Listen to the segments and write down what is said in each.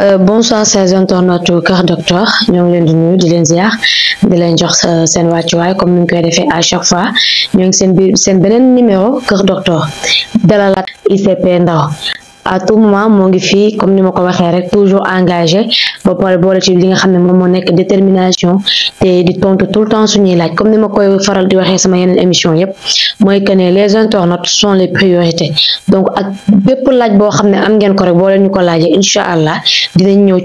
Bonsoir chers internautes Kër Docteur ñoo ngi leen di nuyu di leen ziar di leen jox seen wàccuwaay comme ni ñu koy defee à chaque fois ñoo ngi seen biir seen beneen numéro Kër Docteur dalalaat ICP Ndaw à tout moment moo ngi fii comme ni ma ko waxee rek toujours engagé ba pare boole ci li nga xam ne moom moo nekk détermination te di tontu tout le temps suñuy laaj comme ni ma koy faral di waxee sama yeneen émission yëpp mooy que ne les internautes sont les priorités donc ak bépp laaj boo xam ne am ngeen ko rek boo leen ñu ko laajee incha allah dinañ ñëw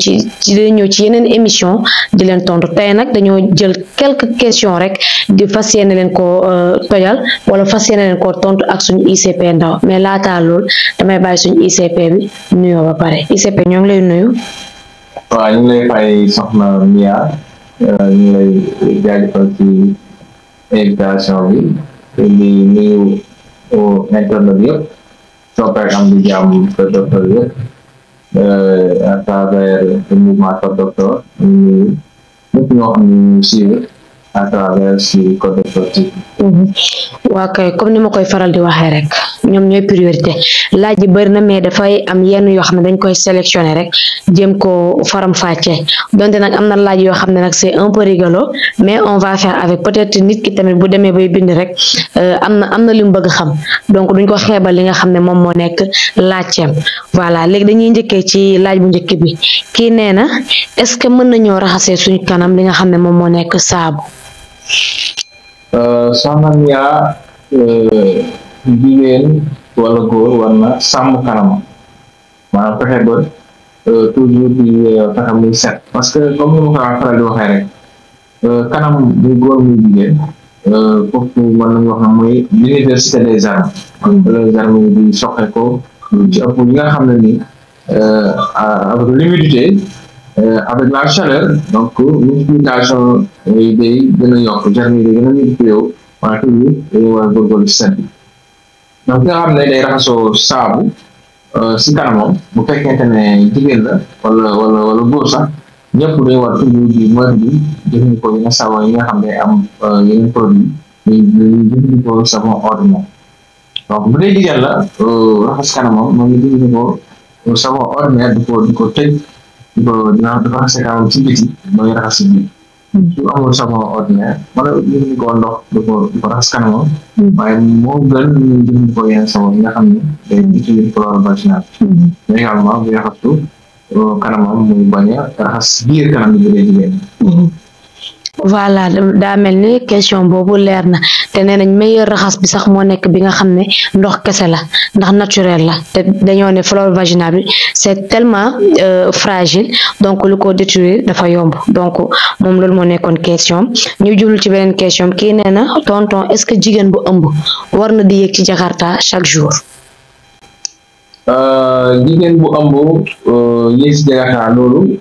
ci yeneen émission di leen tontu tey nag dañoo jël quelques questions rek di fas yéene leen koo tojal wala fas yéene leen koo tontu ak suñu ICP Ndaw mais laataa loolu damay bàyyi suñu ICP bi nuyoo ba pare ICP ñoo ngi lay nuyu. waaw ñu ngi lay fay soxna Mia ñu ngi lay jaajëfal ci invitation bi di nuyu internet yëpp soppeek am di jàmm Kër Docteur yëpp à travers le mouvement Kër Docteur ñu ñëpp ñoo xam ne ñu suivre à travers si Kër Docteur TV. waa kay comme ni ma koy faral di waxee rek ñoom ñooy priorité laaj yi bëri na mais dafay am yenn yoo xam ne dañ koy sélectionné rek jéem ko faram fàccee donte nag am na laaj yoo xam ne nag c'est un peu rigolo mais on va faire avec peut-être nit ki tamit bu demee bay bind rek am na li mu bëgg xam donc duñ ko xeebal li nga xam ne moom moo nekk laajteem voilà léegi dañuy njëkkee ci laaj bu njëkk bi kii nee na est-ce que mën nañoo raxasee suñu kanam li nga xam ne moom moo nekk saabu. soxna Mia jigéen wala góor war na sàmm kanamam maanaam fexe ba toujours di fexe muy set parce que comme ni ma ko faral di waxee rek kanam muy góor muy jigéen foofu mën nañu wax ne mooy l'université des armes les armes yi di soxe ko ci ëpp yi nga xam ne ni avec l'humidité avec la chaleur donc multiplication yi day gën a yokk germe yi day gën a multiplié waaye toujours dañu war a góorgóorlu set bi donc nga xam ne day raxasoo saabu si kanamam bu fekkente ne jigéen la wala góor sax ñëpp dañu war toujours di moytu di jëfandikoo yeneen savon yi nga xam ne am yeneen produit ñu jëfandikoo savon ordinaire donc bu dee jigéen la raxas kanamam moom ñu jëfandikoo savon ordinaire di ko tëj dina raxas kanamam ci biti mooy raxas si biir su amul savon ordinaire wala jëfandikoo ndox di ko raxas kanamam waaye moo gën ñu jëfandikoo yeneen savon yi nga xam ne day utiliser chlore vaginal mais également bu raxasu kanamam muy bañ a raxas biir kanam bi bu dee jigéen. voilà daa mel ni question boobu leer na te nee nañ meilleur raxas bi sax moo nekk bi nga xam ne ndox kese la ndax naturel la te dañoo ne flore vaginale bi c'est tellement fragile donc lu ko détruire dafa yomb donc moom loolu moo nekkoon question ñu jublu ci beneen question kii nee na tonton est-ce que jigéen bu ëmb war na di yéeg ci Jakarta chaque jour. jigéen bu ëmb yéeg ci Jakarta loolu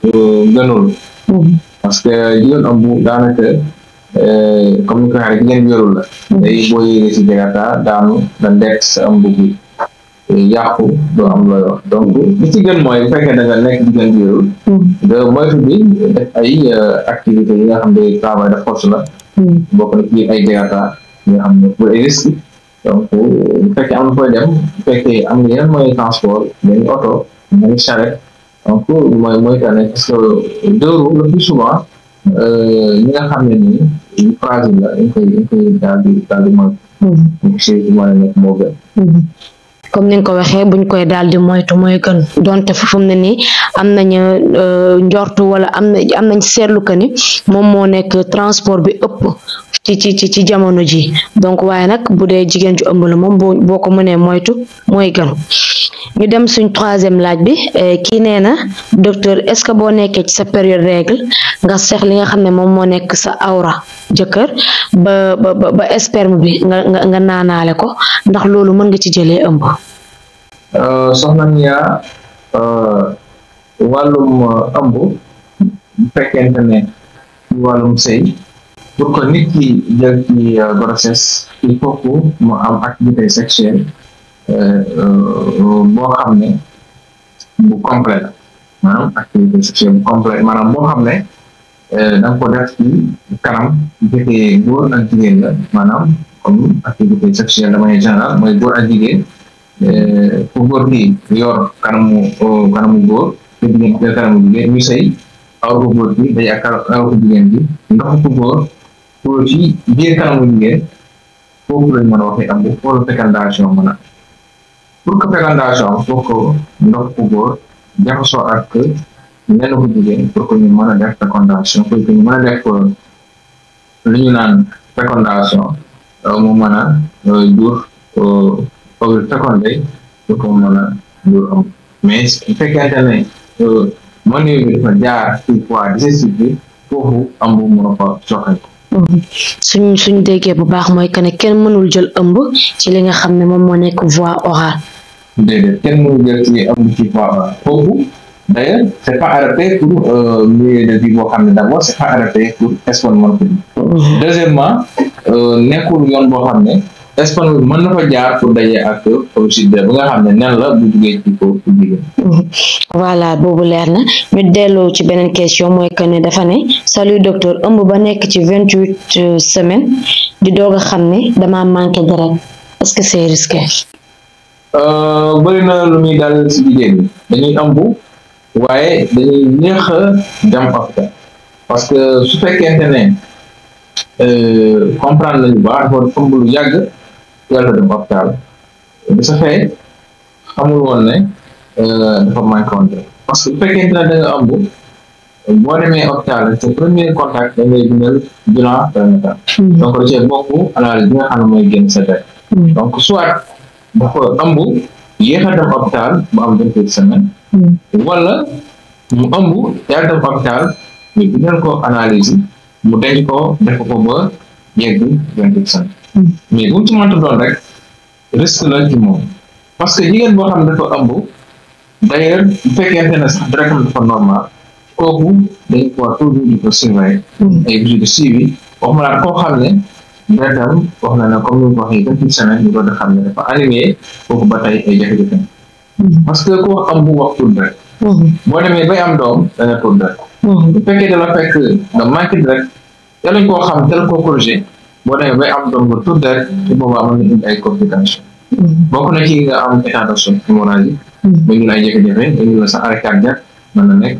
gënul. parce que jigéen ëmb daanaka comme ni ko waxee jigéen wérul la day boo yéegee ci Jakarta daanu da ndekk sa ëmb bi yàqu doo am looy wax donc li ci gën mooy bu fekkee da nga nekk jigéen wérul nga moytu bi def ay activités yi nga xam ne travail de force la bokk na ci ay Jakarta yi nga xam ne pour ay risque donc bu fekkee am na fooy dem bu fekkee am na yeneen moyen transport dañuy oto dañuy charrette donc mooy que ne parce que deux roues le plus souvent ñi nga xam ne nii fragile la dañ koy daal di moytu si mën a nekk moo gën comme ni nga ko waxee buñ koy daal di moytu mooy gën donte fu mu ne nii am nañu njortu wala am nañ seetlu que ni moom moo nekk transport bi ëpp ci jamono ji donc waaye nag bu dee jigéen ju ëmb la moom boo ko mënee moytu mooy gën ñu dem suñ troisième laaj bi kii nee na docteur est-ce que boo nekkee ci sa période règle nga seex li nga xam ne moom moo nekk sa awra jëkkër ba sperme bi nga naanaale ko ndax loolu mën nga ci jëlee ëmb. soxna Mia wàllum ëmb bu fekkente ne ci wàllum sëy pour que nit ki jël ci grossesse il faut que mu am activité sexuelle boo xam ne bu complet la maanaam activité sexuelle bu complet maanaam boo xam ne da nga ko def ci kanam bu fekkee góor ak jigéen la maanaam comme activité sexuelle de manière générale mooy góor ak jigéen ku góor ki yor kanamu góor te jigéen ki kanamu jigéen ñu sëy awra ku góor ki day ak awra ku jigéen bi ndox ku góor pour ci biir kanamu jigéen foofu lañ mën a waxee am bu pour fécondation mën a pour que fécondation faut que ndox ku góor jaxasoo ak nenn ku jigéen pour que ñu mën a def fécondation pour que ñu mën a def li ñu naan fécondation mu mën a jur ovule fécondé pour que mu mën a jur am mais su fekkente ne mënuñu bi dafa jaar ci voie digestive bi foofu am bu mën a fa soxal suñu déggee bu baax mooy que ne kenn mënul jël ëmb ci li nga xam ne moom moo nekk voie orale. déedéet kenn mënul jël ci ëmb ci voie orale foofu d'ailleurs c'est pas adapté pour milieu de vie boo xam ne d'abord c'est pas adapté pour spermatozoïde. Deuxièmement nekkul yoon boo xam ne sperme mën na fa jaar pour daje ak ovule ba nga xam ne nen la bu jugee ci ko jigéen. voilà boobu leer na ñu delloo ci beneen question mooy que ne dafa ne salut docteur ëmb ba nekk ci 28 semaines di doog a xam ne damaa manqué deret est-ce que c'est risqué. bëri na lu muy dal ci jigéen ñi dañuy ëmb waaye dañuy yéex a dem hôpital parce que su fekkente ne comprendre nañu baax dafa ëmb lu yàgg yàlla dem hôpital de ce fait xamul woon ne dafa manqué woon parce que bu fekkente ne da nga ëmb boo demee hôpital sa premier contact da ngay bindal bilan prénatal donc da cee bokk analyse bi nga xam ne mooy génn sa deret donc soit dafa ëmb yéex a dem hôpital bu am 28 semaines wala mu ëmb yàlla dem hôpital ñu bindal ko analyse mu denc ko def ko ba yegg 28 semaines mais bu mu ci mënta doon rek risque la ci moom parce que jigéen boo xam ne dafa ëmb d'ailleurs bu fekkente ne sax deretam dafa normal kooku dañ ko war toujours di ko surveiller ay visites de suivi waxuma laa koo xam ne deretam wax na ne comme ni mu waxee 28 semaines ñu doon xam ne dafa anémie kooku ba tey ay jafe-jafe parce que ku wax ëmb wax tudd rek boo demee bay am doom da nga tudd rek bu fekkee da la fekk nga manqué rek yàlla ñu koo xam tel ko corrigé boo demee bay am doom nga tudd rek te boobaa mën na indi ay complications bokk na ci nga am état de choc hémorragique ba ñu ay jafe-jafe dañu la sax arrêt cardiaque mën na nekk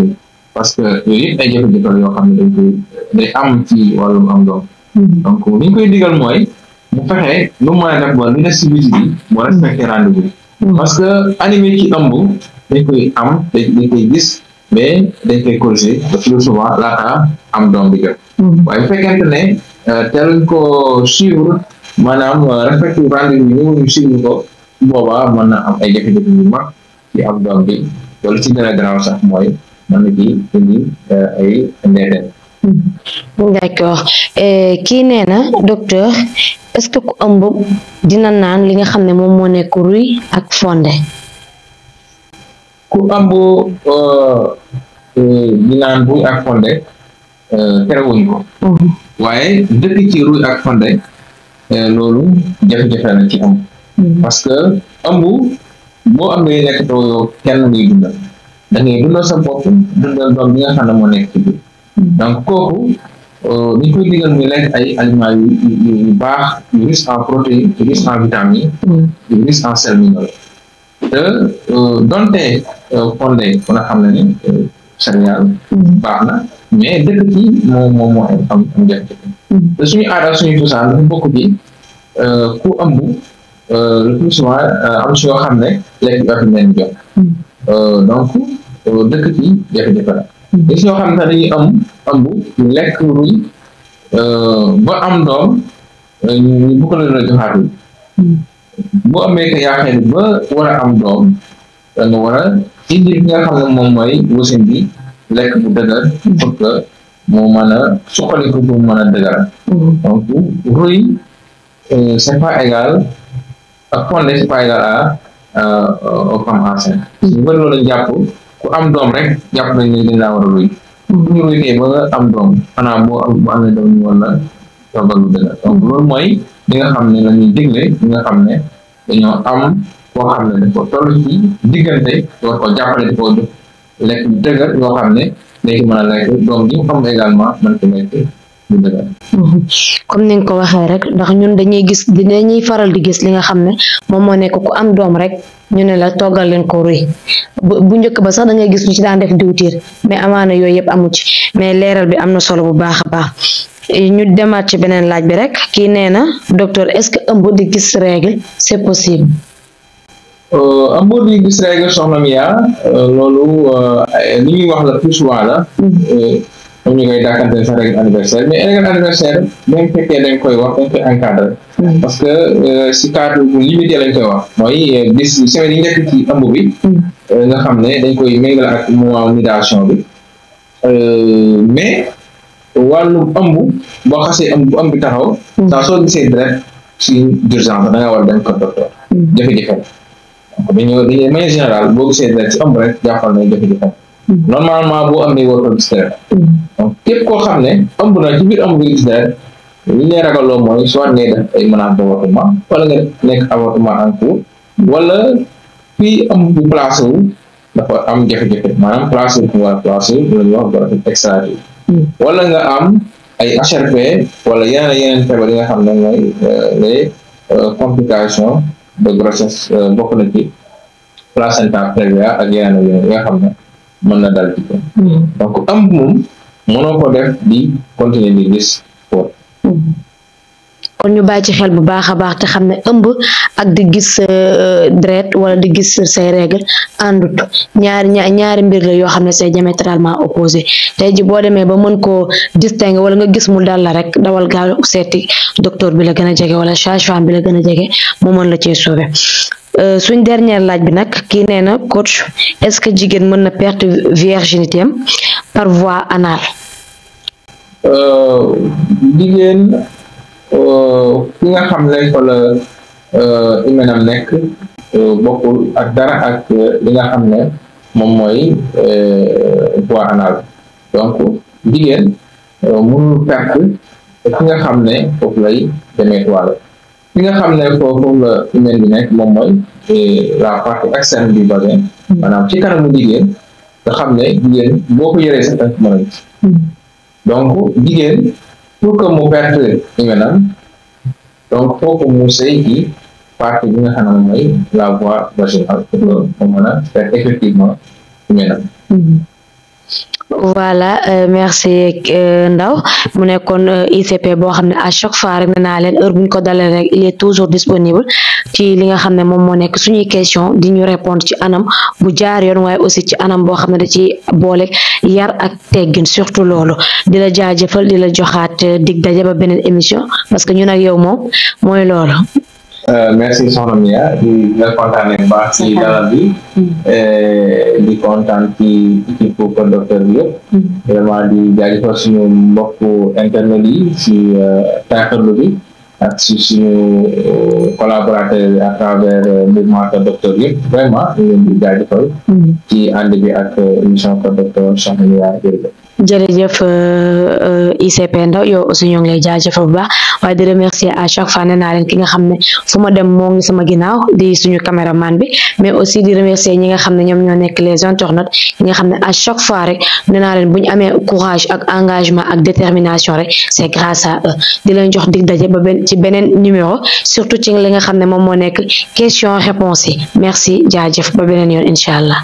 parce que yooyu yëpp ay jafe-jafe la yoo xam ne dañ koy day am ci wàllum am doom donc li ñu koy digal mooy bu fexee lu mën a def ba li des si visite yi boo respecté rendez-vous parce que anémie ci ëmb dañ koy am dañ koy gis mais dañ koy corriger le plus souvent laata am doom bi jot waaye bu fekkente ne teeluñ ko suivre maanaam respecté rendez-vous yi ñu suivre ko boobaa mën na am ay jafe-jafe yu mag ci am doom bi wala ci gën a garaaw sax mooy mën na ci indi ay ndeeteen. D'accord kii nee na docteur est-ce que ku ëmb dina naan li nga xam ne moom moo nekk ruy ak fonde. ku ëmb di naan ruy ak fonde terewuñ ko waaye dëkk ci ruy ak fonde loolu jafe-jafe la ci ëmb parce que ëmb boo amee nekk taw yow kenn ngay dundal da ngay dundal sa bopp dundal doom bi nga xam ne moo nekk ci biir donc kooku ñu koy digal muy lekk ay aliments yu baax yu riche en protéines yu riche en vitamines yu riche en sel minéraux te donte fonde ku nga xam ne ni céréale baax na mais dëkk ci moo am jafe-jafe te suñu aada suñu cosaan dafa bokk ci ku ëmb le plus souvent am si yoo xam ne lekk yu affaire leen jox donc dëkk ci jafe-jafe la te si yoo xam ne sax dañuy ëmb lekk ruy ba am doom ñu bëgg la joxaat ruy bu amee que yaa xëy ba war a am doom da nga war a indi li nga xam ne moom mooy wasin bi lekk bu dëgër pour que moo mën a suqaliku pour mën a dëgër donc ruy c'est pas égal ak fonde c'est pas égal à aux femmes enceintes ñu bëri loolu lañ jàpp ku am doom rek jàpp nañ ne dañ laa war a ruy bu ñu ruy tey ba nga am doom xanaa boo amee doom ñu war la toggal lu dëgër donc loolu mooy li nga xam ne la ñuy digle li nga xam ne dañoo am koo xam ne dafa toll ci diggante war ko jàppale di ko jox lekk bu dëgër yoo xam ne day mën a lekk doom ji mu xam également mën ko lekk comme ni nga ko waxee rek ndax ñun dañuy faral di gis li nga xam ne moom moo nekk ku am doom rek ñu ne la toggal leen ko ruy bu njëkk ba sax da ngay gis ñu ci daan def diwtiir mais amaana yooyu yëpp amu ci mais leeral bi am na solo bu baax a baax ñu demaat ci beneen laaj bi rek kii nee na docteur est-ce que ëmb di gis règle c'est possible. ëmb di gis règle soxna Mia loolu li ñuy wax la plus souvent la. comme ñu koy dàkkante sa règle anniversaire mais règle anniversaire même fekkee dañ koy wax dañ koy encadrer parce que si cadre bu limité lañ koy wax mooy bis semaine yi njëkk ci ëmb bi nga xam ne dañ koy méngale ak moment nidation bi mais wàllu ëmb boo xasee ëmb bu ëmb bi taxaw saa soo gisee deret si d'urgence da nga war a dem ko docteur jafe-jafe dañuy manière générale boo gisee deret si ëmb rek jàppal na jafe-jafe normalement boo am ne warutoo gis deret donc képp koo xam ne ëmb na ci biir ëmb bi gis deret li ñuy ragaloo mooy soit ngay def ay menaces d'avortement wala nga nekk avortement en cours wala fii ëmb bi placé wu dafa am jafe-jafe maanaam placé wu wala placé wu la ñuy wax grossesse extraordinaire wala nga am ay HRP wala yeneen feebar yi nga xam ne mooy les complications de grossesse bokk na ci placenta prévia ak yeneen yi nga xam ne mën na dal ci ko donc ëmb moom mënoo ko def di continuer di gis foofu kon ñu bàyyi ci xel bu baax a baax te xam ne ëmb ak di gis deret wala di gis say règle àndut ñaari mbir la yoo xam ne c'est diamétralement opposé tey ji boo demee ba mën koo distinguer wala nga gis mu dal la rek dawal gaaw seeti docteur bi la gën a jege wala sage-femme bi la gën a jege mu mën la cee sauver suñ dernière laaj bi nag kii nee na coach est-ce que jigéen mën na perte virginité am par voie anale. jigéen fi nga xam ne fa la hyménam nekk bokkul ak dara ak li nga xam ne moom mooy voie anale donc jigéen mënul perte fi nga xam ne foofu lay demee toilette fi nga xam ne foofu la hymen bi nekk moom mooy la partie externe du vagin maanaam ci kanamu jigéen nga xam ne jigéen boo ko yoree sa tànk mën a gis donc jigéen pour que mu perte hyménam donc foofu mu sëy ci partie bi nga xam ne mooy la voie vaginale pour que mu mën a perte effectivement hyménam. voilà merci Ndaw mu nekkoon ICP boo xam ne à chaque fois rek nee naa leen heure bu ñu ko dalee rek il est toujours disponible ci li nga xam ne moom moo nekk suñuy question di ñu répondre ci anam bu jaar yoon waaye aussi ci anam boo xam ne da ci boole yar ak teggin surtout loolu di la jaajëfal di la joxaat dig daje ba beneen émission parce que ñun ak yow moom mooy loolu. merci soxna Mia di la kontaanee bu baax ci dalal bi di kontaan ci équipe Kër Docteur bi yëpp vraiment di jaajëfal suñu mbokku internet yi ci taaxirlu bi ak ci suñu collaborateur à travers mouvement Kër Docteur yëpp vraiment ñu leen di jaajëfal ci ànd bi ak émission Kër Docteur soxna Mia jërëjëf ICP Ndaw yow aussi ñoo ngi lay jaajëfal bu baax waaye di remercier à chaque fois nee naa leen ki nga xam ne fu ma dem moo ngi sama ginnaaw di suñu caméraman bi mais aussi di remercier ñi nga xam ne ñoom ñoo nekk les internautes ñi nga xam ne à chaque fois rek nee naa leen bu ñu amee courage ak engagement ak détermination rek c'est grâce à eux di leen jox dig daje ba ci beneen numéro surtout ci li nga xam ne moom moo nekk question réponse yi merci jaajëf ba beneen yoon incha allah.